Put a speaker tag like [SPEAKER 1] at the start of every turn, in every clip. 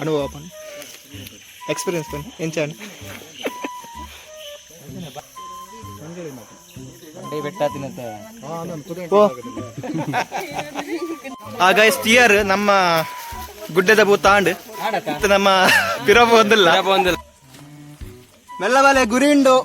[SPEAKER 1] ಅನುಭವ ಪನ್ ಎಕ್ಸ್ಪೀರಿಯನ್ಸ್ ಪನ್ ಎಂಚಾಂಡ್ ಓ ಆ guys tear ನಮ್ಮ ಗುಡ್ಡದ ಭೂತಾಂಡ್ ಇತ್ತು ನಮ್ಮ ಪಿರಬ ಒಂದಿಲ್ಲ ಮೆಲ್ಲ ಬಲೆ ಗುರಿ ಉಂಡು.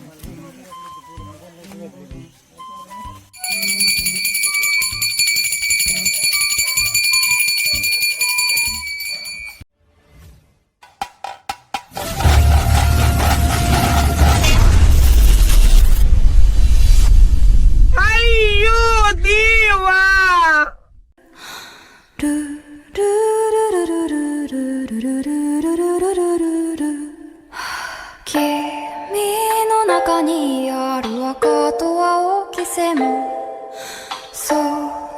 [SPEAKER 2] 君の中にある赤と青き線そ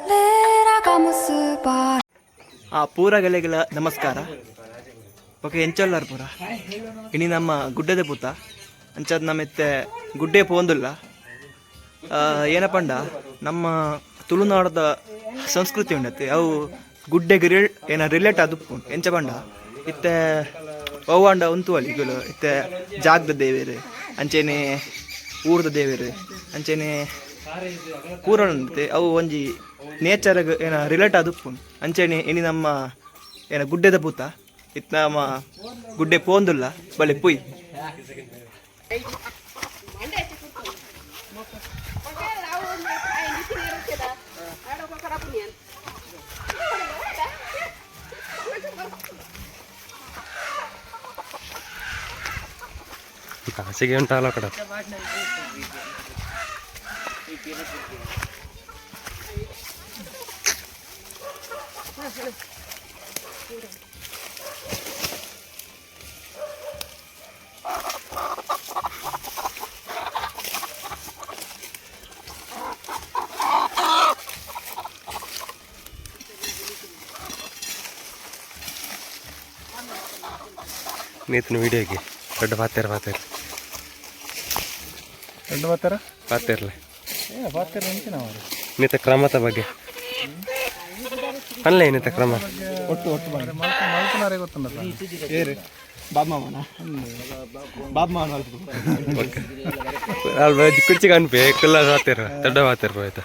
[SPEAKER 2] れらが結ばれ
[SPEAKER 1] ಆ ಪೂರ ಗೆಳೆಗಳ ನಮಸ್ಕಾರ. ಓಕೆ, ಎಂಚೊಲ್ಲಾರ್ ಪೂರ? ಇನಿ ನಮ್ಮ ಗುಡ್ಡದ ಪೂತ ಅಂಚಾದ್ ನಮ್ಮ ಇತ್ತೆ ಗುಡ್ಡೆ ಪೋಂದುಲ್ಲ. ಏನಪಂಡ ನಮ್ಮ ತುಳುನಾಡದ ಸಂಸ್ಕೃತಿ ಉಂಡತ್ತೆ, ಅವು ಗುಡ್ಡೆಗೆ ಏನ ರಿಲೇಟ್ ಆದುಪ್ಪು. ಎಂಚ ಪಂಡ ಇತ್ತೆ ಅವು ಉಂತು ಅಲ್ಲಿಗಳು ಇತ್ತೆ ಜಾಗದ ದೇವೇರು, ಅಂಚೆನೆ ಊರದ ದೇವೇರು, ಅಂಚೆನೆ ಕೂರೊಂಡತ್ತೆ. ಅವು ಒಂಜಿ ನೇಚರ್ಗ್ ಏನ ರಿಲೇಟ್ ಆದುಪ್ಪು. ಅಂಚೆನೆ ಇನಿ ನಮ್ಮ ಏನ ಗುಡ್ಡೆದ ಪೂತ ಇತ್ತ ನಮ್ಮ ಗುಡ್ಡೆ ಪೋಂದುಲ್ಲ, ಬಲೆ ಪುಯ್.
[SPEAKER 3] ಹಾಸಿಗೆ ಉಂಟಲ್ಲ ಕಡೆ. ನೀತಿನ ವಿಡಿಯೋಗೆ ದೊಡ್ಡ ಪಾತೇರ್ ಪಾತೇರ್.
[SPEAKER 4] ದೊಡ್ಡ ಪಾತ್ರ.
[SPEAKER 3] ಪಾತೇರ್ಲೆ.
[SPEAKER 4] ಏ ಪಾತ್ರ ಎಂಚಿನ ಅವರು.
[SPEAKER 3] ನೀತ ಕ್ರಮದ ಬಗ್ಗೆ ಅಲ್ಲ, ಏನಿತ ಕ್ರಮ?
[SPEAKER 1] ಒಟ್ಟು ಒಟ್ಟು ಬನ್ನಿ.
[SPEAKER 4] ಮಲ್ಪನಾರೇ ಗೊತ್ತುಂಡಲ್ಲ.
[SPEAKER 1] ಏರು ಬಾಬ್ ಮಾಮನ ಬಾಬ್ ಮಾಮನ ಅಲ್ಪ.
[SPEAKER 3] ಅಲ್ಲಿ ಕುರ್ಚಿ ಕಾಣ್ಪೆ ಕುಲ್ಲ ಪಾತೇರ್ ದೊಡ್ಡ ಪಾತೇರ್ ಹೋಯ್ತು.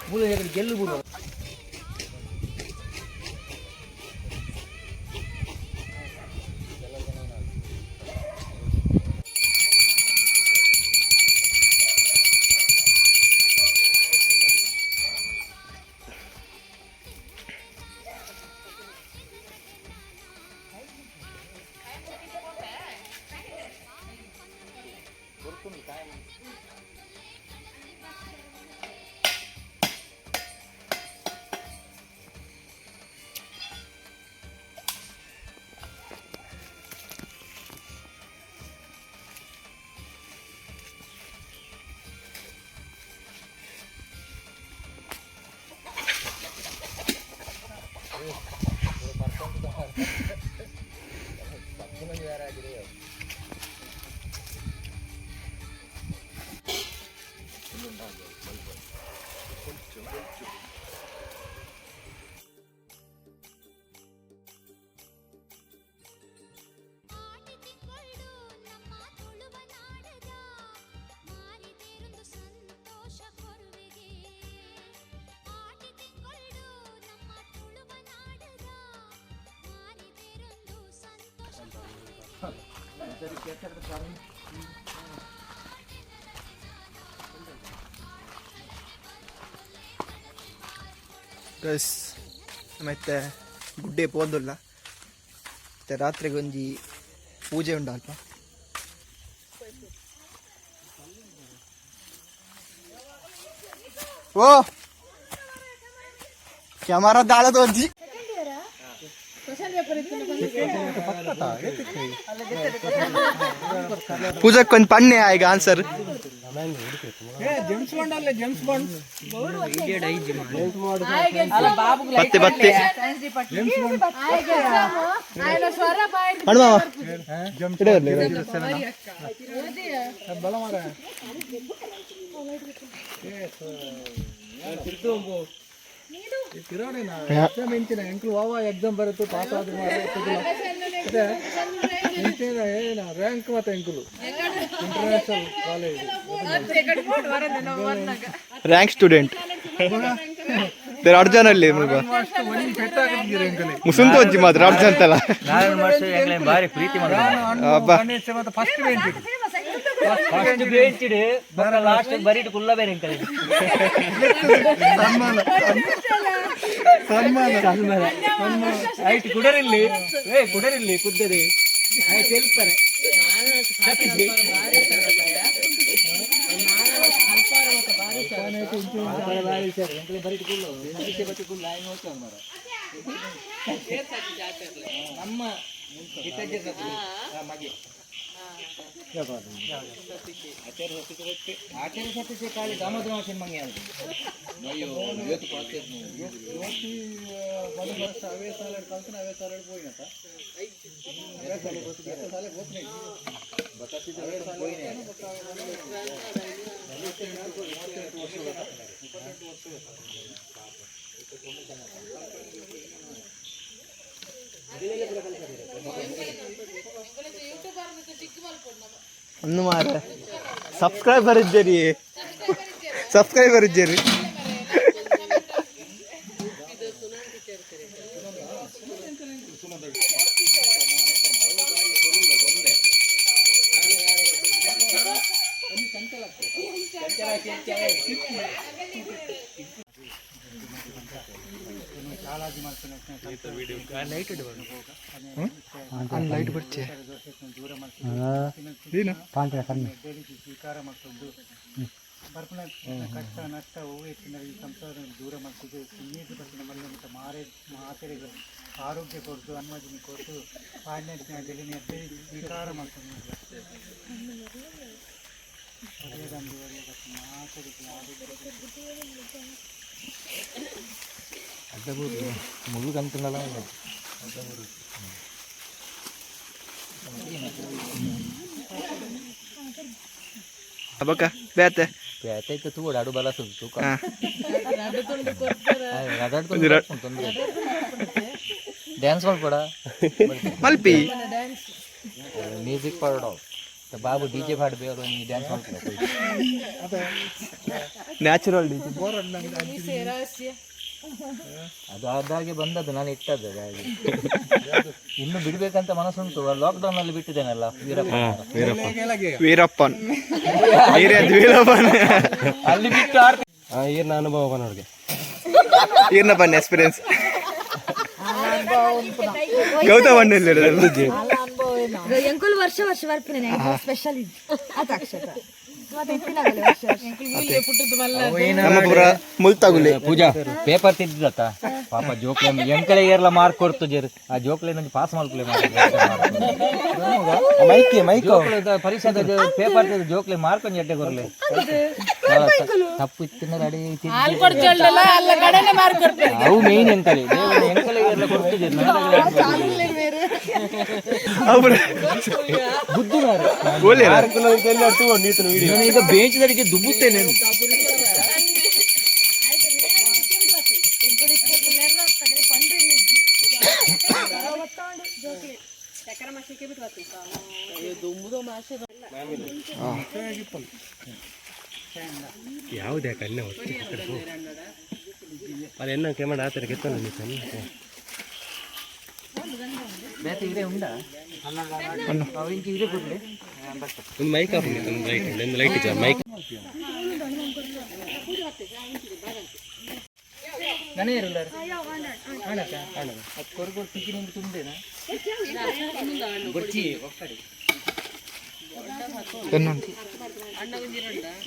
[SPEAKER 1] ಗಸ್ ಮತ್ತೆ ಗುಡ್ಡೆ ಪೋಂದುಲ್ಲ. ಮತ್ತೆ ರಾತ್ರಿಗೆ ಒಂಜಿ ಪೂಜೆ ಉಂಡು ಅಲ್ಪ. ಓ ಕ್ಯಾಮರಾ ದಾಳದ ಒಂಜಿ ಪೂಜಕ್ಕೆ ಒಂದು ಪಣ್ಣೆ ಈಗ ಆನ್ಸರ್.
[SPEAKER 4] ಜೇಮ್ಸ್ ಬಾಂಡ್ ಅಲ್ಲ, ಜೇಮ್ಸ್ ಬಾಂಡ್.
[SPEAKER 1] ಬತ್ತೆ ಬತ್ತೆ ಅಣ್ಣ.
[SPEAKER 4] ಬಲ ಮಾರ. Exam ಎಂಚಿನ ಎಂಕ್ಲು ವಾವ ಎಕ್ಸಾಮ್ ಬರುತ್ತೆ ಪಾಸ್ ಆದ ಎಂಚಿನ ಏನ ರ್ಯಾಂಕ್ ಮತ್ತೆ ಎಂಕುಲು international college
[SPEAKER 1] Rank student Arjun ಅಲ್ಲಿ ಮುಸುಂತ ಒಂಜಿ ಮಾತ್ರ ಅರ್ಜುನ್ ಅಂತಲ್ಲ.
[SPEAKER 5] ಬಾರಿ ಪ್ರೀತಿ.
[SPEAKER 1] ಅಬ್ಬಾ.
[SPEAKER 4] ಮತ್ತೆ first bench
[SPEAKER 5] first bench last ಬರೀಟ್ ಕುಲ್ಲ ಬೇರೆ.
[SPEAKER 4] ಸನ್ಮಾನ ಸನ್ಮಾನ
[SPEAKER 5] ಸನ್ಮಾನ ಆಯ್ತು. ಕುಡರಿಲ್ಲಿ, ಏ ಕುಡರಿಲ್ಲಿ ಕುದ್ದದೆ ಕೇಳ್ತಾರೆ. ನಮ್ಮ ಆಚಾರ್ಯ ಸತೀಶ ಕಾಳಿ ದಾಮೋದರ ಮಂಗೆ.
[SPEAKER 4] ಜ್ಯೋತಿ ಬಲ ವರ್ಷ ಅವೇ ಸಾಲ ಕಲ್ತನ, ಅವೇ ಸಾಲ ಪೋಯಿನತ ಸಾಲೆ ಗೋತ್ನೆ.
[SPEAKER 1] ಒಂದು ಮಾರ ಸಬ್ಸ್ಕ್ರೈಬರ್ ಇದ್ದೀರಿ, ಸಬ್ಸ್ಕ್ರೈಬರ್ ಇದ್ದೀರಿ. ಲೈಟ್ ಬರ್ಚೆ.
[SPEAKER 4] ಸ್ವೀಕಾರ ಮಾಡ್ಕೊಂಡು ಬರ್ಪುನ ಕಷ್ಟ ನಷ್ಟ ಹೆಚ್ಚಿನ ಈ ಸಂಸಾರ ದೂರ ಮಾಡ್ತಿದ್ದು ನೀರು ಬರ್ತಿನ ಮಲ್ಲ ಮತ್ತು ಮಾರೆ ಮಾತೆರೆಗಳು ಆರೋಗ್ಯ ಕೊಡ್ತು ಅನ್ಮದಿನಿ ಕೊಟ್ಟು ಪಾಂಡ್ಯ ಸ್ವೀಕಾರ ಮಾಡ್ಕೊಂಡು
[SPEAKER 5] ಮುಳ್ಳು ಕಂತಲ್ಲ.
[SPEAKER 1] ಬೊಕ ಬೇತೆ.
[SPEAKER 5] ಬೇತೆ ಇತ್ತು ತೂಡು ಅಡು ಬಲ ತೂಕ. ತೊಂದರೆ ಡ್ಯಾನ್ಸ್ ಮಾಡ್ಕೊಡ.
[SPEAKER 1] ಮಲ್ಪಿ.
[SPEAKER 5] ಮ್ಯೂಸಿಕ್ ಪಾಡೋ ಬಾಬು ಡಿಜೆ ಪಾಡ್ ಬೇರೆ ನೀ ಡ್ಯಾನ್ಸ್ ಮಾಡ್ಕೊಡ.
[SPEAKER 1] ನ್ಯಾಚುರಲ್.
[SPEAKER 5] ಅದು ಅದಾಗೆ ಬಂದದ್ದು, ನಾನು ಇಟ್ಟದ್ದು ಹಾಗೆ. ಇನ್ನು ಬಿಡ್ಬೇಕಂತ ಮನಸ್ಸುಂಟು. ಲಾಕ್ಡೌನ್ ಅಲ್ಲಿ ಬಿಟ್ಟಿದ್ದೇನಲ್ಲ ವೀರಪ್ಪ.
[SPEAKER 1] ವೀರಪ್ಪನ್ ವೀರಪ್ಪನ್.
[SPEAKER 5] ಅಲ್ಲಿ ಬಿಟ್ಟು
[SPEAKER 3] ಈರ್ನ ಅನುಭವ ನೋಡ್ಗೆ.
[SPEAKER 1] ಈರ್ನ ಬನ್ನಿ ಎಕ್ಸ್ಪೀರಿಯನ್ಸ್ ಗೌತಮ್ ಅಣ್ಣ.
[SPEAKER 6] ಎಂಕುಲು ವರ್ಷ ವರ್ಷ ಬರ್ಪಿನ ಸ್ಪೆಷಲ್ ಅಕ್ಷತ ಮತ್ತೆ ಇತ್ತಿನಾಗಲ್ಲ ವರ್ಷ ವರ್ಷ.
[SPEAKER 1] ನಮ್ಮ ಪೂರ ಮುಲ್ತಾಗುಲಿ.
[SPEAKER 5] ಪೂಜಾ ಪೇಪರ್ ತಿದ್ದಿದ್ದತ್ತ ಪಾಪ ಜೋಕ್ಲೆ ಎಂಕಲೆ ಏರ್ಲ ಮಾರ್ಕ್ ಕೊಡ್ತು ಜೇರು ಆ ಜೋಕ್ಲೆ ನಂಗೆ ಪಾಸ್ ಮಾಡ್ಕೊಲೆ.
[SPEAKER 3] ಮೈಕ್ ಮೈಕ್
[SPEAKER 5] ಪರೀಕ್ಷಾದ ಪೇಪರ್ ತಿದ್ದು ಜೋಕ್ಲೆ ಮಾರ್ಕ್ ಒಂಜಿ ಎಡ್ಡೆ ಕೊರ್ಲೆ ತಪ್ಪು ಇತ್ತಿನ ಅಡಿ. ಅವು ಮೇನ್ ಎಂಕಲೆ ಎಂಕಲೆ ಏರ್ಲ ಕೊಡ್ತು ಜೇರು. ಬುದ್ಧಿ. ಈಗ ಬೇಂಚದಡಿಗೆ ದುಬ್ಬುತ್ತೇನೆ.
[SPEAKER 3] ಯಾವುದೇ ಕಣ್ಣೆ ಒತ್ತಿ ಅದು ಎನ್ನ ಕೆಮಡ ಆತರ ಕೆತ್ತಲ್ಲ ನೀ. ಒಂದು ಮೈಕ್ ಹಾಕು, ಒಂದು ಲೈಟ್, ಒಂದು ಲೈಟ್ ಇದೆ ಮೈಕ್.
[SPEAKER 5] ನಾನೇ ಇರಲ್ಲ ಅದು ಕೊರ್ಗೊರ್ ತಿಕ್ಕಿ ನಿಮ್ಗೆ ತುಂಬೇನಾ ಗೊಚ್ಚಿ ಒಕ್ಕಡಿ.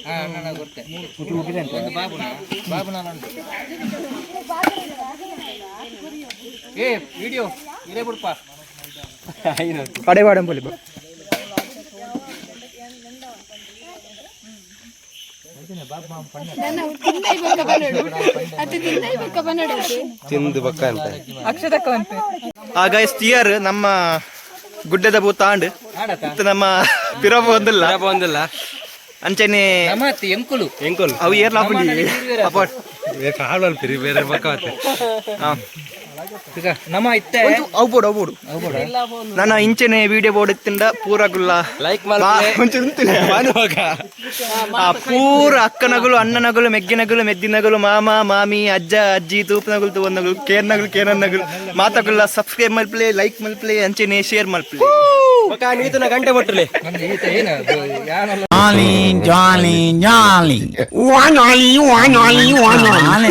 [SPEAKER 5] ಹಾ ಅಣ್ಣ ಗೊತ್ತೆ ಬಾಬುನ ಬಾಬುನ ಉಂಟು. ಏ ವಿಡಿಯೋ ಇರೇ ಬಿಡ್ಪ.
[SPEAKER 1] ಕಡೆ ಬಾಡಂಪೊಲಿ.
[SPEAKER 3] ತಿಂದು ಬಕ್ಕ ಅಂತ.
[SPEAKER 1] ಆಗ ಸ್ಟಿಯರ್ ನಮ್ಮ ಗುಡ್ಡದ ಭೂತ ಆಂಡ್ ಇತ್ತು ನಮ್ಮ ಪಿರಬ ಒಂದಿಲ್ಲ.
[SPEAKER 3] ಒಂದಿಲ್ಲ.
[SPEAKER 1] ಅಂಚನೆ.
[SPEAKER 5] ನಮತ್ ಎಂಕುಲು.
[SPEAKER 3] ಎಂಕೊಲ್.
[SPEAKER 1] ಅವು ಏರ್ಲ ಹಾಪುಂಡಿ ಅಪ್ಪ.
[SPEAKER 3] ಕಾಳು ಅಲ್ಪಿರಿ ಬೇರೆ ಪಕ್ಕ.
[SPEAKER 5] ನಮ್ಮ ಇತ್ತೆ.
[SPEAKER 1] ಅವು ಬೋಡು, ಅವು ಬೋಡು. ನನ್ನ ಇಂಚೆನೆ ವಿಡಿಯೋ ಬೋರ್ಡ್ ಇತ್ತಿಂಡ ಪೂರ ಗುಲ್ಲ
[SPEAKER 3] ಲೈಕ್.
[SPEAKER 1] ಒಂಚೂರು ಉಂತಿಲ್ಲ. ಆ ಪೂರ ಅಕ್ಕನಗುಲು, ಅಣ್ಣನಗುಲು, ಮೆಗ್ಗಿನಗುಲು, ಮೆದ್ದಿನಗುಲು, ಮಾಮ ಮಾಮಿ, ಅಜ್ಜ ಅಜ್ಜಿ, ತೂಪನಗುಲು, ತೂವನಗುಲು, ಕೇರ್ನಗುಲು, ಕೇರನ್ನಗುಲು, ಮಾತಗುಲ್ಲ ಸಬ್ಸ್ಕ್ರೈಬ್ ಮಲ್ಪ್ಲೆ, ಲೈಕ್ ಮಲ್ಪ್ಲೆ, ಅಂಚೆನೆ ಶೇರ್ ಮಲ್ಪ್ಲೆ.
[SPEAKER 3] ನೀತನ ಗಂಟೆ ಬಟ್ಟಲೆ.
[SPEAKER 5] ಈತ ಏನು ಯಾನಲ್ಲ.
[SPEAKER 7] Jolly, jolly, jolly. One, one, one, one, one.